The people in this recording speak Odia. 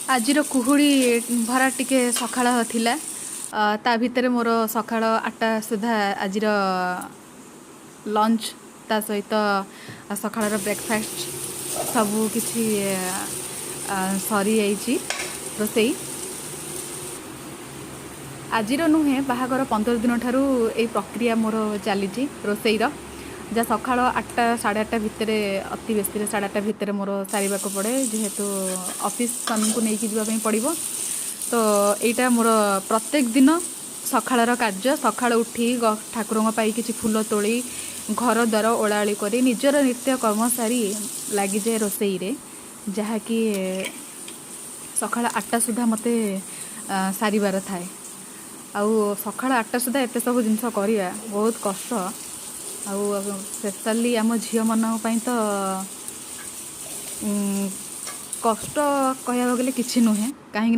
ଆଜିର କୁହୁଡ଼ି ଭରା ଟିକେ ସକାଳ ଥିଲା। ତା ଭିତରେ ମୋର ସକାଳ 8ଟା ସୁଦ୍ଧା ଆଜିର ଲଞ୍ଚ, ତା ସହିତ ସକାଳର ବ୍ରେକଫାଷ୍ଟ ସବୁ କିଛି ସରିଯାଇଛି ରୋଷେଇ। ଆଜିର ନୁହେଁ, ବାହାଘର 15 ଦିନ ଠାରୁ ଏଇ ପ୍ରକ୍ରିୟା ମୋର ଚାଲିଛି ରୋଷେଇର, ଯାହା ସକାଳ 8ଟା 8:30 ଭିତରେ, ଅତି ବେଶୀରେ 8:30 ଭିତରେ ମୋର ସାରିବାକୁ ପଡ଼େ, ଯେହେତୁ ଅଫିସ୍ ସ୍ୱାମୀଙ୍କୁ ନେଇକି ଯିବା ପାଇଁ ପଡ଼ିବ। ତ ଏଇଟା ମୋର ପ୍ରତ୍ୟେକ ଦିନ ସକାଳର କାର୍ଯ୍ୟ। ସକାଳୁ ଉଠି ଠାକୁରଙ୍କ ପାଇଁ କିଛି ଫୁଲ ତୋଳି, ଘର ଦ୍ୱାର ଓଳାଓଳି କରି, ନିଜର ନିତ୍ୟ କର୍ମ ସାରି ଲାଗିଯାଏ ରୋଷେଇରେ, ଯାହାକି ସକାଳ 8ଟା ସୁଦ୍ଧା ମୋତେ ସାରିବାର ଥାଏ। ଆଉ ସକାଳ 8ଟା ସୁଦ୍ଧା ଏତେ ସବୁ ଜିନିଷ କରିବା ବହୁତ କଷ୍ଟ। ଆଉ ସ୍ପେଶାଲି ଆମ ଝିଅମାନଙ୍କ ପାଇଁ ତ କଷ୍ଟ କହିବାକୁ ଗଲେ କିଛି ନୁହେଁ, କାହିଁକି